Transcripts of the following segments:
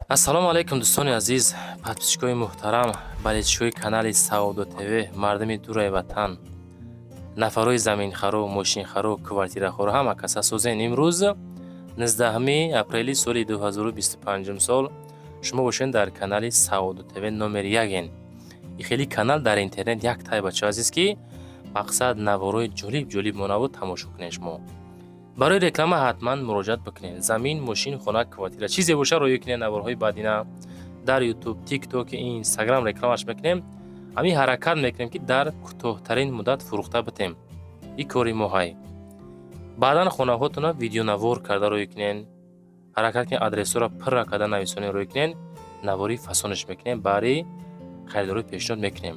Ассалому алайкум, дӯстони азиз, подписчикои муҳтарам, болельщикои канали Саодо ТВ, мардуми дураи ватан, нафарои заминхаро, мошинхаро, квартирахоро, ҳама каса созен. Имрӯз 19 апрели соли 2025 сол шумо бошед дар канали Саодо ТВ номер якен. И хели канал дар интернет як тай, бачаҳо азиз, ки мақсад наворои ҷолиб ҷолиб монаву тамошо кунед. Шумо барои реклама ҳатман муроҷиат бикунед. Замин, мошин, хона, квартира, чизе боша, роӣ кунед. Наворҳои баъдина дар Ютуб, Тикток, Инстаграм рекламаш мекунем. Ҳамин ҳаракат мекунем, ки дар кӯтоҳтарин муддат фурӯхта битем. И кори мо ҳай. Баъдан хонаҳотона видеонавор карда роӣ кунен. Ҳаракат кунед, адресҳоро пурра карда нависонед, роӣ кунен. Навори фасонаш мекунем, баъри харидорӣ пешниҳод мекунем.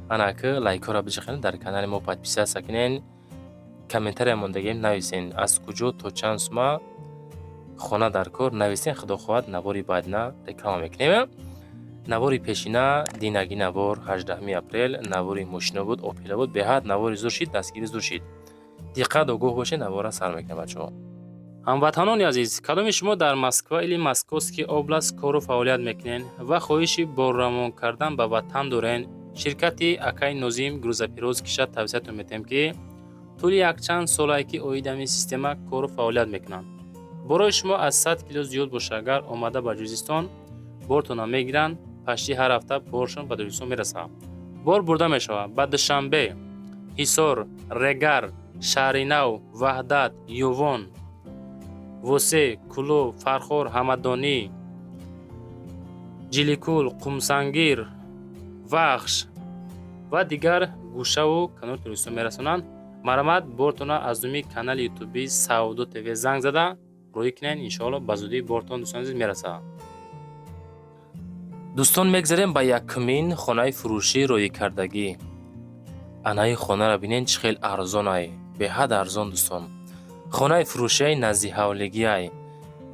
Ана ки лайкҳоро биҷахед, дар канали мо подписаться кунен, комментария мондагием нависен, аз куҷо, то чанд сума хона дар кор нависен. Худо хоҳад, навори баъдина реклама мекунем. Навори пешина, динаги навор, 18 апрел, навори мошино буд, Опела буд. Беҳад навори зур шид, дастгири зур шид. Диққат, огоҳ бошед, навора сар мекунем, бачаҳо. Ҳамватанони азиз, кадоми шумо дар Москва или Московский область кору фаъолият мекунед ва хоҳиши борравон кардан ба ватан дорен, ширкати акаи Нозим грузоперевозкиша тавсиятон метиҳем, ки тӯли якчанд солае ки оид ҳамин система кору фаъолият мекунанд. Борои шумо аз 100 кило зиёд боша, агар омада ба Ҷузистон бортона мегиранд, пашти ҳар ҳафта боршон ба Тоҷикистон мерасад. Бор бурда мешавад ба Душанбе, Ҳисор, Регар, Шаҳринав, Ваҳдат, Ёвон, Восе, Кӯлоб, Фархор, Ҳамадонӣ, Ҷиликул, Қумсангир, Вахш ва дигар гӯшаву канори Тоҷикистон мерасонанд. Марҳамат, бортона аз номи канали ютуби Савдо ТВ занг зада роҳӣ кунед. Иншоалло, ба зудӣ бортон, дӯстони азиз, мерасад. Дӯстон, мегзарем ба якумин хонаи фурӯшӣ роикардагӣ. Анаи хонаро бинен, чӣ хел арзонай, беҳад арзон, дӯстон. Хонаи фурӯшияи наздиҳавлигиай,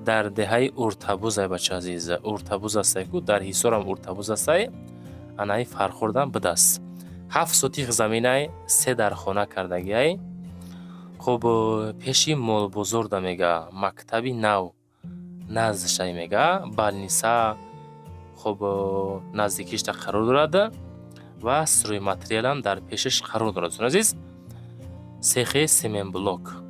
дар деҳаи Уртабузай, бача азиз. Уртабуз астай ку, дар Ҳисорам Уртабуз астай. Анаи Фархордам будаст. 7 сотих заминай, се дар хона кардагиай. Хуб, пеши молбозорда мега, мактаби нав наздшай мега, больница хуб наздикишта қарор дорад ва стройматериалам дар пешаш қарор дорад. Дӯстони азиз, сехи семенблок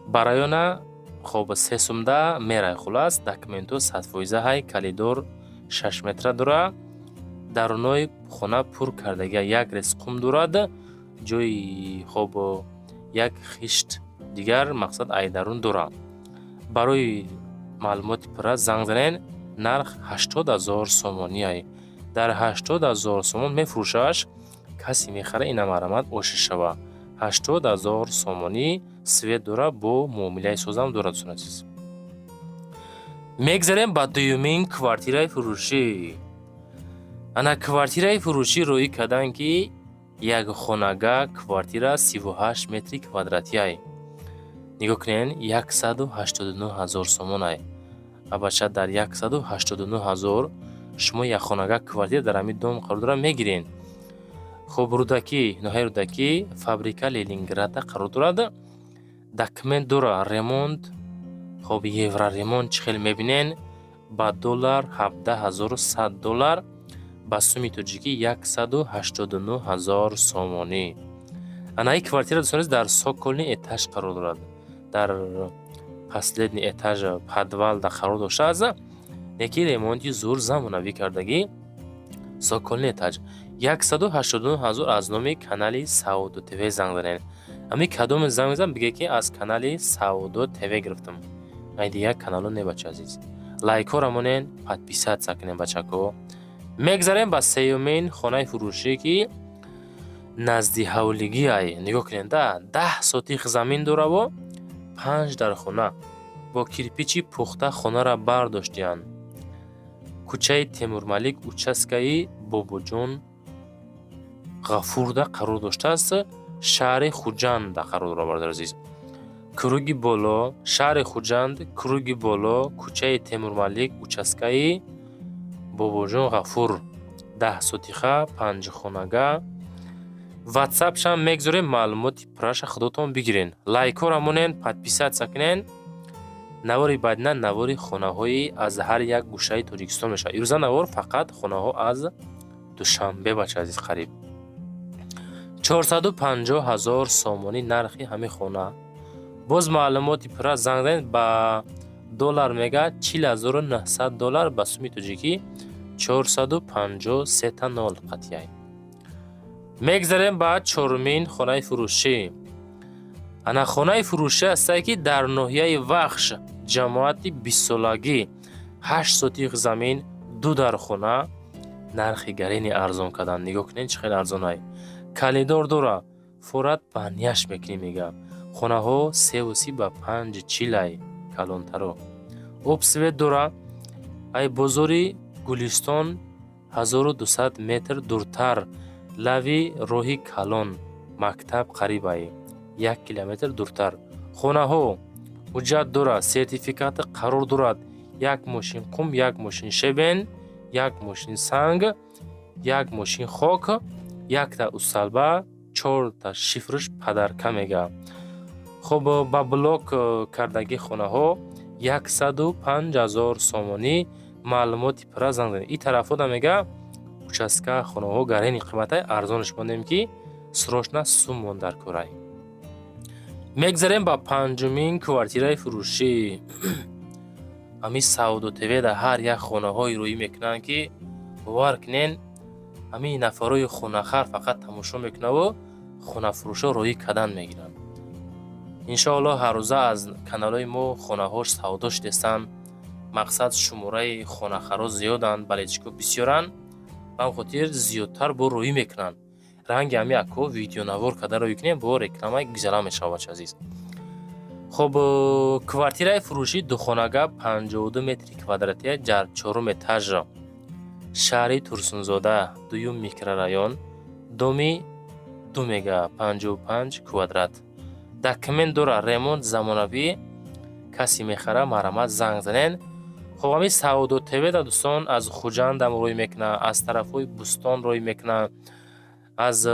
ба района хоб 3 сумда мерай. Хулас, документу 100 фоиза ҳай, коридор 6 метра дора, дарунои хона пур кардагия, як рез қум дорад, ҷои хоб як хишт дигар мақсад айдарун дора. Барои маълумоти пурра занг занен. Нарх 80 000 сомониай. Дар 80 000 сомон мефурӯшаш, касе мехара, ина марҳамат, ошиш шава. 80 000 сомонӣ, свет дора, бо муомилаи созам дорад. Дӯстони азиз, мегзарем ба дуюмин квартираи фурӯшӣ. Ана квартираи фурӯшӣ роӣ карданд, ки якхонага квартира 38 метри квадратиай. Нигоҳ кунед, 189 000 сомонай. Абача, дар 189 000 шумо якхонага квартира дар ҳамин дом қарор дора мегирен. Хуб, Рӯдакӣ, ноҳияи Рӯдакӣ, фабрика Ленинграда қарор дорад. Документ дора, ремонт хоб евроремонт. Чӣ хел мебинен, ба доллар 17 100 доллар, ба суми тоҷикӣ 189 000 сомонӣ. Анаи квартира, дӯстони, дар цокольный этаж қарор дорад, дар последний этаж подвалда қарор доштааст. Яки ремонти зур, замонавӣ кардагӣ, цокольный этаж, 189 000. Аз номи канали Саодо ТВ занг занед. Ҳамин кадоме занг мезанам, биге, ки аз канали Саодо ТВ гирифтам, ай дигар каналҳо не. Бача азиз, лайкҳоро монен, подписаться кунем, бачако. Мегзарем ба сеюмин хонаи фурӯшӣ, ки назди ҳавлигиай. Нигоҳ кунед, да, 10 сотих замин дораву панҷ дар хона, бо кирпичи пухта хонаро бардоштиянд. Кӯчаи Темурмалик, участкаи Бобоҷон Ғафурда қарор доштааст, шаҳри Хуҷанда қарор дорад. Бародари азиз, круги боло, шаҳри Хуҷанд, круги боло, кӯчаи Темурмалик, участкаи Бобоҷон Ғафур, 10 сотиха, панҷхонага. Ватсапшам мегзорем, маълумоти пурраша худотон бигирен. Лайкҳоро монен, подписаться кунен. Навори баъдина навори хонаҳои аз ҳар як гӯшаи Тоҷикистон мешавад. Ирӯза навор фақат хонаҳо аз Душанбе, бача азиз. Қариб 450 ҳазор сомонӣ нархи ҳамин хона. Боз маълумоти пурра занг занед. Ба доллар мега 40 900 доллар, ба суми тоҷикӣ 453 нол қатъяй. Мегзарем ба чорумин хонаи фурӯшӣ. Ана хонаи фурӯшӣ ҳастае, ки дар ноҳияи Вахш, ҷамоати Бистсолагӣ, 8 сотих замин, ду дар хона, нархи гарени арзон кардан. Нигоҳ кунед, чӣ хеле арзонай. Калидор дора, форат баняш мекунӣ, мега. Хонаҳо 3,30 ба 5,40-ай, калонтаро. Об, свет дора. Ай бозори Гулистон 1200 метр дуртар, лави роҳи калон, мактаб қарибай, 1 километр дуртар. Хонаҳо ҳуҷҷат дорад, сертификати қарор дорад. Як мошин қум, як мошин щебень, як мошин санг, як мошин хок, якта усалба, чорта шифрш подарка, мега. Хуб, ба блок кардагии хонаҳо 105 000 сомонӣ. Маълумоти пурра занг занед. И тарафода, мега, участка хонаҳо гарени қиматай, арзонаш мондем, ки срочно суммон дар корай. Мегзарем ба панҷумин квартираи фурӯшӣ. Ҳамин Савдо ТВ дар ҳар як хонаҳое рӯӣ мекунанд, ки бовар кунен, ҳамин нафарҳои хонахар фақат тамошо мекунаву хонафурӯшо роҳӣ кардан мегиранд. Иншоаллоҳ, ҳаррӯза аз каналҳои мо хонаҳош савдо шудестанд. Мақсад, шумораи хонахаро зиёданд, болельщико бисёранд, ба ҳам хотир зиёдтар бо рӯӣ мекунанд. Ранги ҳами акко видеонавор карда рӯӣ кунем, бо рекламаи гузара мешавад, бача азиз. Хуб, квартираи фурӯшӣ духонага, 52 метри квадратия, дар чорум этажа, шаҳри Турсунзода, дуюм микрорайон, доми 2, мега, 55 квадрат. Документ дора, ремонт замонавӣ. Касе мехара, марҳамат, занг занен. Хуб, ҳамин Савдо ТВ да, дӯстон, аз Хуҷандам рӯй мекунад, аз тарафҳои Бӯстон рӯй мекунад, аз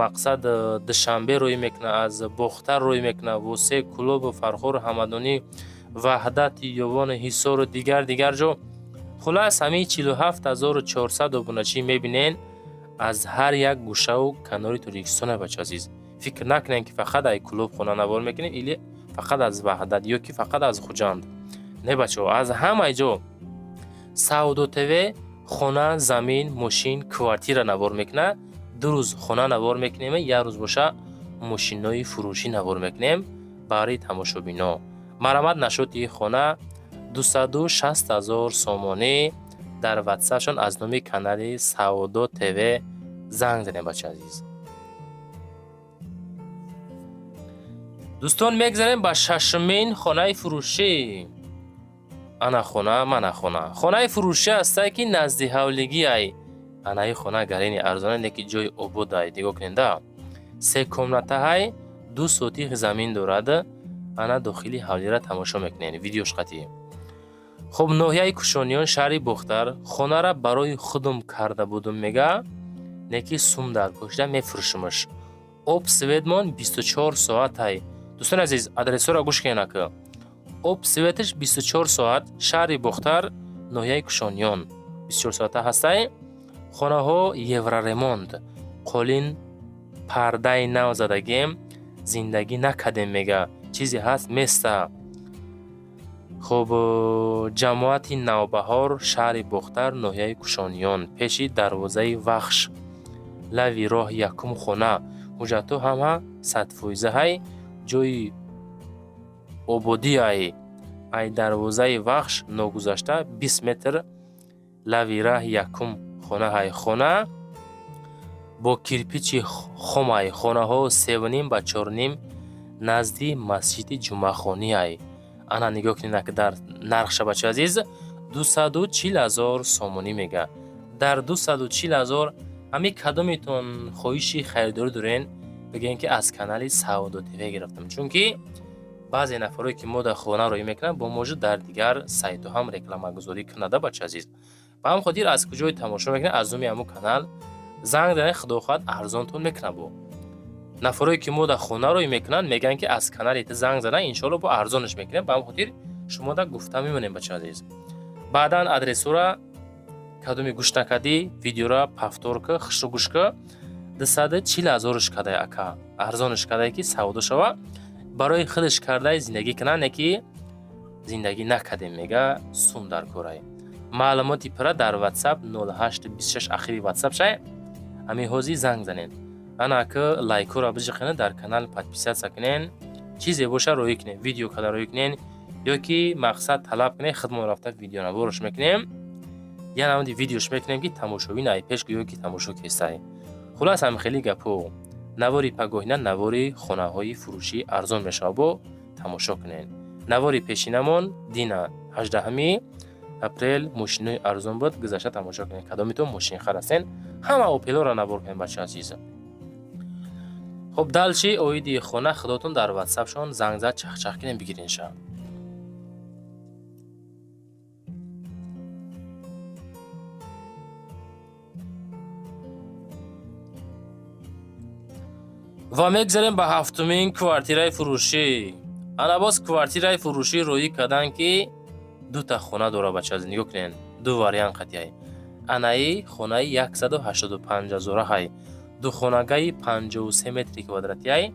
мақсад, Душанбе рӯй мекунад, аз Бохтар рӯй мекунад, Восе, Кӯлобу, Фархору, Ҳамадонӣ, Ваҳдати, Ёвону, Ҳисору дигар дигар ҷо. Хулас, ҳамин 47 400 обуначӣ мебинен, аз ҳар як гӯшаву канори Тоҷикистон, бача азиз. Фикр накунем, ки фақат ай Кӯлоб хона навор мекунем или фақат аз Ваҳдат ё ки фақат аз Хуҷанд. Не, бачаҳо, аз ҳамаи ҷо Савдо ТВ хона, замин, мошин, квартира навор мекунад. 2 рӯз хона навор мекунем, як рӯз боша мошинои фурӯшӣ навор мекунем барои тамошобино. Марҳамат, нашоти хона 260 000 сомонӣ. Дар ватсапшон аз номи канали Савдо ТВ занг занем, бача азиз. Дӯстон, мегзарем ба шашумин хонаи фурӯшӣ. Ана хона, мана хона. Хонаи фурӯшӣ ҳастае, ки назди ҳавлигӣ ай. Анаи хона гарени арзона, не ки ҷои ободай. Нигоҳ кунед, да, се комнатаҳай, 2 сотих замин дорад. Ана дохили ҳавлиро тамошо мекунед, видеош қатъӣ. Хуб, ноҳияи Кушониён, шаҳри Бохтар. Хонара барои худум карда будум, мега, не ки сум дар кошида мефурӯшумаш. Об, светмон 24 соатай. Дӯстони азиз, адресҳоро гӯш кунед ака. Об, светаш 24 соат, шаҳри Бохтар, ноҳияи Кушониён, 24 соата ҳастай. Хонаҳо евроремонт, қолин, пардаи нав задагем, зиндагӣ накардем, мега, чизе ҳаст места. Хуб, ҷамоати Навбаҳор, шаҳри Бохтар, ноҳияи Кушониён, пеши дарвозаи Вахш, лави роҳ, якум хона. Ҳуҷҷатҳо ҳама садфоизаҳай, ҷои ободиай. Ай дарвозаи Вахш ногузашта 20 метр, лави раҳ, якум хонаҳай. Хона бо кирпичи хомай. Хонаҳо 3,5 ба 4,5, назди масҷиди Ҷумъахониай. Ана нигоҳ кунед дар нархша, бача азиз, 240 000 сомонӣ, мега. Дар 240 000 ҳамин кадометон хоҳиши харидорӣ дорен, бигӯем, ки аз канали Савдо ТВ гирифтам, чунки баъзе нафарое, ки мо дар хона роҳӣ мекунанд, бо можу дар дигар сайтҳо ҳам рекламагузорӣ кунада, бача азиз. Ба ҳамин хотир аз куҷое тамошо мекунед, аз номи ҳамун канал занг занед, худо хоҳад, арзонтон мекунад. Бо нафарое, ки мо дар хона роҳӣ мекунанд, мегӯянд, ки аз канали ту занг зана, иншоалло, бо арзонаш мекунем. Ба ҳамин хотир Шумода гуфта мемонем, бача азиз. Баъдан адресура кадоми гӯш накардӣ, видеора повтор ка, хушрӯ гӯш ка. 240 ҳазорш кадай ака, арзонш кадай, ки савдо шава. Барои худаш кардай зиндагӣ кунад, не ки зиндагӣ накардем, мега, сум дар корай. Маълумоти пурра дар WhatsApp 0826, ахири WhatsApp шай, ҳамин ҳозир занг занед. Ана ака, лайкҳоро биҷиқинед, дар канал подписаться кунен, чизе боша роҳӣ кунед, видео када роҳӣ кунен ё ки мақсад талаб кунед, худмон рафта видеонаворш мекунем, я намуди видеош мекунем, ки тамошобин ай пеш гӯё ки тамошо кестай. Хулас, ҳам хеле гапҳо. Навори пагоҳина навори хонаҳои фурӯшӣ арзон мешавад, бо тамошо кунед. Навори пешинамон дина 18 апрел мошинои арзон буд, гузашта тамошо кунед. Кадомитон мошинхар ҳастен, ҳама опелоро навор кунед, бача азиз. Хуб, дальше оиди хона худотон дар ватсапшон занг зад, чахчах кунед, бигиренша. Ва мегзарем ба ҳафтумин квартираи фурӯшӣ. Ана боз квартираи фурӯшӣ роӣ карданд, ки дута хона дора, бача, нигоҳ кунед, ду вариант қатиай. Анаи хонаи 185 ҳазора ҳай, духонагаи 53 метри квадратиай,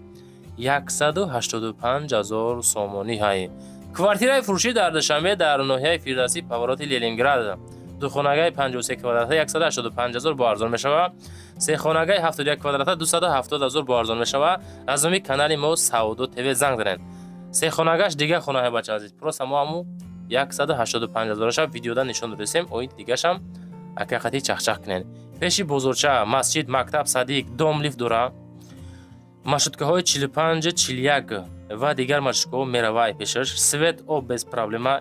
185 ҳазор сомонӣ ҳай. Квартираи фурӯшӣ дар Душанбе, дар ноҳияи Фирдавсӣ, повороти Ленинград. Духонагаи 53 квадрата 185 ҳазор бо арзон мешавад. Сехонагаи 71 квадрата 270 ҳазор бо арзон мешавад. Аз номи канали мо Савдо ТВ занг занед. Сехонагаш дигар хонаҳои, бача азиз, просто мо ҳаму 185 ҳазораша видеода нишон додесем. Оид дигашам акақати чахчах кунед. Пеши бозорча, масҷид, мактаб, садик, дом, лифт дора. Маршруткаҳои 45, 41 ва дигар маршруткаҳо мерава ай пешаш. Свет, об без проблема.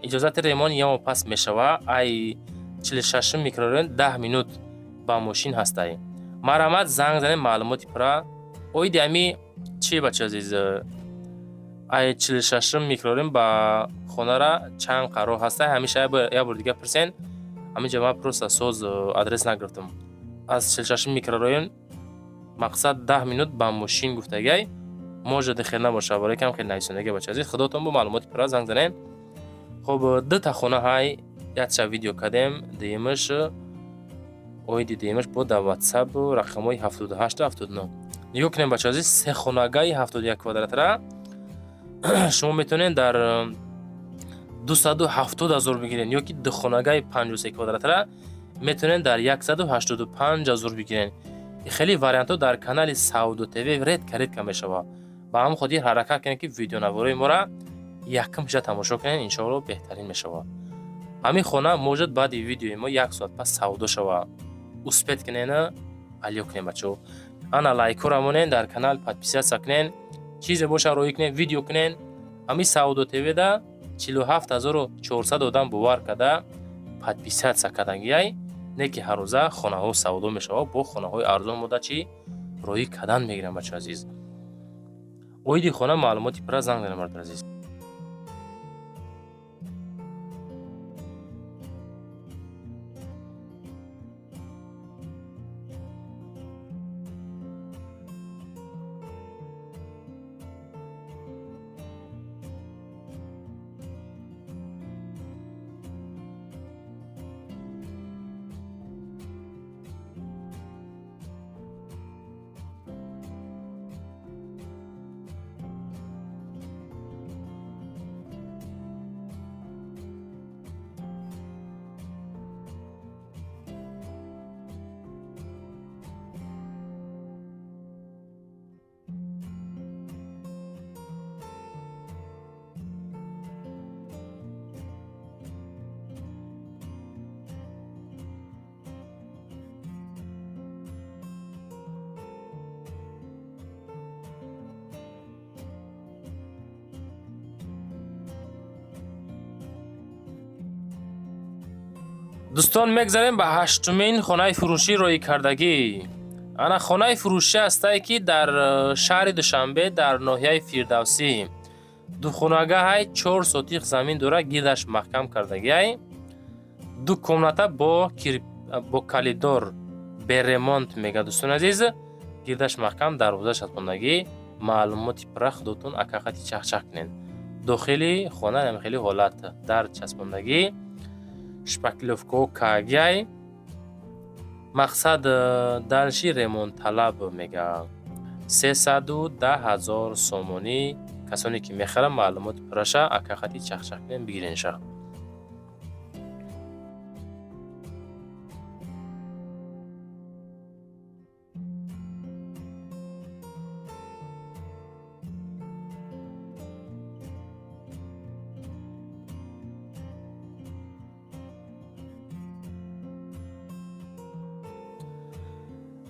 Иҷозати ремонт ямо пас мешава. Ай 46 микрорайон 10 минут ба мошин ҳастай. Марҳамат, занг занед, маълумоти пурра оиди ами чи, бача азиз. Ай 46 микрорайон ба хонара чанд қарор ҳастай, ҳамеша як бор дига пурсен. Ҳаминҷа ман просто соз адрес нагирифтам. Аз 46 микрорайон мақсад 10 минут ба мошин гуфтагай, может, хел набошад, барои кам хел нависондагӣ. Бача азиз, худотон бо маълумоти пурра занг занед. Хуб, дута хона ҳай, якча видео кардем, дуюмаш оиди дуюмаш бо дар ватсап рақамҳои 78, 79 нигоҳ кунем, бача азиз. Сехонагаи 71 квадратра шумо метавонед дар 270 ҳазор бигиред ё ки духонагаи 53 квадратра метавонед дар 185 ҳазор бигиред. Хеле вариантҳо дар канали Савдо ТВ редко редко мешавад. Ба ҳамон хотир ҳаракат кунед, ки видеонаворҳои моро якум шуда тамошо кунед, иншоалло беҳтарин мешавад. Ҳамин хона может баъди видеои мо як соат пас савдо шавад. Успеть кунена, алё кунем, бачаҳо. Ана лайкҳоро монен, дар канал подписаться кунен, чизе боша роҳӣ кунен, видео кунен. Ҳамин Савдо ТВда 47 400 одам бовар карда подписаться кардагиай, не ки ҳаррӯза хонаҳо савдо мешавад, бо хонаҳои арзон мода чӣ роҳӣ кардан мегирам, бача азиз. Оиди хона маълумоти пурра занг занед, бародари азиз. Дӯстон, мегзарем ба ҳаштумин хонаи фурӯшӣ роҳикардагӣ. Ана хонаи фурӯшӣ ҳастае, ки дар шаҳри Душанбе, дар ноҳияи Фирдавсӣ, духонагаҳай, 4 сотих замин дорад, гирдаш маҳкам кардагиай, ду комната бо коридор, бе ремонт мега. Дӯстони азиз, гирдаш маҳкам, дарвозааш аз мондагӣ. Маълумоти пурра худотон акақати чахчах кунед. Дохили хона ҳам хеле ҳолат дар часпондагӣ, шпаклёвка кагяй. Мақсад дальше ремонтталаб мега. 310 000 сомонӣ. Касоне ки мехаранд, маълумоти пурраша ака хати чахчах кунем, бигиренша.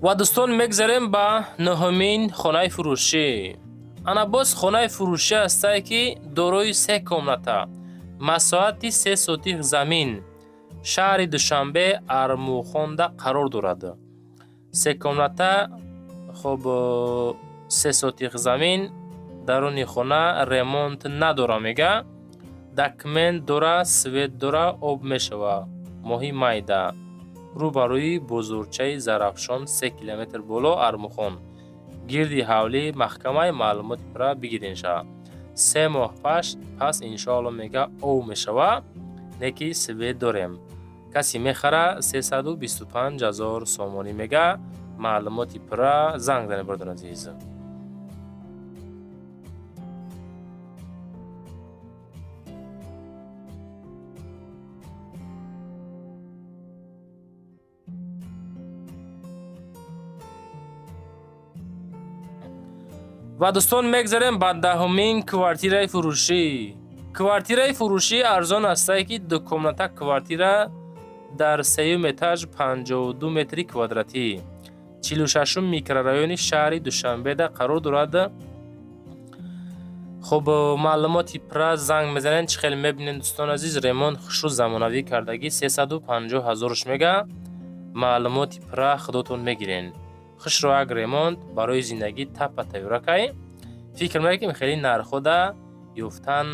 Ва дӯстон, мегзарем ба нуҳумин хонаи фурӯшӣ. Ана боз хонаи фурӯшӣ ҳастае, ки дорои се комната, масоҳати 3 сотих замин, шаҳри Душанбе, Армухонда қарор дорад. Се комната, хоб, 3 сотих замин, даруни хона ремонт надора мега, документ дора, свет дора, об мешава моҳи майда. Рӯ ба рӯи бозорчаи Зарафшон, 3 километр боло, Армухон, гирди ҳавлии маҳкамаи. Маълумоти пурра бигиренша. 3 моҳ пас иншоалло мега ов мешава, не ки свет дорем. Касе мехара, 325 000 сомонӣ мега. Маълумоти пурра занг занед, бародари азиз. Ва дӯстон, мегзарем ба даҳумин квартираи фурӯшӣ. Квартираи фурӯшӣ арзон ҳастае, ки дукомната квартира дар сеюм этаж, 52 метри квадратӣ, 46-ум микрорайони шаҳри Душанбеда қарор дорад. Хуб, маълумоти пурра занг мезанед. Чӣ хеле мебинед, дӯстони азиз, ремонт хушрӯ, замонавӣ кардагӣ, 350 ҳазоруш мега. Маълумоти пурра худотон мегирен. Хушро як ремонт барои зиндагӣ тапа тайёракай. Фикр мекунем, хеле нархода ёфтан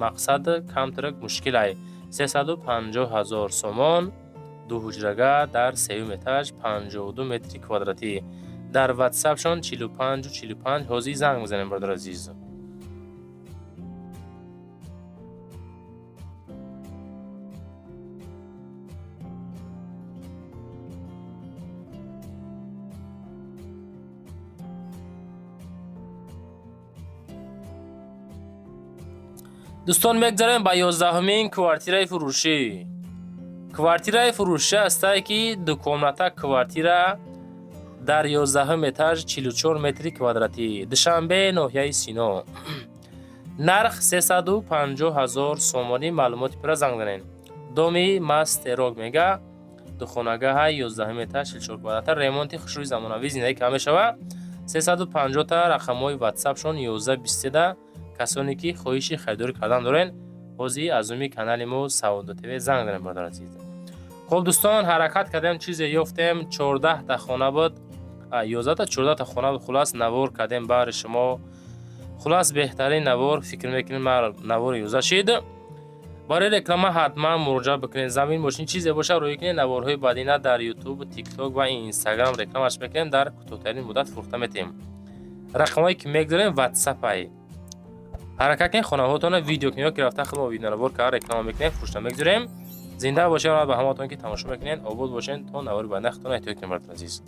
мақсад камтарак мушкилай. 350 ҳазор сомон, дуҳуҷрага дар сеюм этаж, 52 метри квадратӣ. Дар ватсапшон 45 45 ҳозир занг мезанем, бародари азиз. Дӯстон, мегзарем ба 11-умин квартираи фурӯшӣ. Квартираи фурӯшӣ ҳастае, ки дукомната квартира дар 11-ум этаж, 44 метри квадратӣ, Душанбе, ноҳияи Сино, нарх 350 ҳазор сомонӣ. Маълумоти пурра занг занед. Доми мастерок мега, духонагаҳа, 11-ум этаж, 44 квадрата, ремонти хушрӯи замонавӣ, зиндагӣ кам мешава. 350 та рақамҳои ватсапшон 11 23. Касоне ки хоҳиши харидорӣ кардан дорен, ҳозир аз уми канали мо Савдо ТВ занг занед, бародари азиз. Хуб, дӯстон, ҳаракат кардем, чизе ёфтем. 14-та хона буд, 11-та, 14-та хона буд. Хулас, навор кардем баҳри шумо. Хулас, беҳтарин навор фикр мекунем навори 11 шид. Барои реклама ҳатман муроҷиат бикунед. Замин, мошин, чизе боша, рӯй кунед. Наворҳои баъдина дар Ютуб, Тикток ва Инстаграм рекламаш мекунем, дар кӯтоҳтарин муддат фурӯхта метиҳем. Рақамҳое ки мегузорем, ватсапай. Ҳаракат кунед, хонаҳотонро видео кунед ё ки рафта худмо видеонавор карда реклама мекунем, фурӯшта мегузорем. Зинда бошед. Ба ҳамаатон, ки тамошо мекунед, обод бошед. То навори баъдна, худтон эҳтиёт кунед, бародари азиз.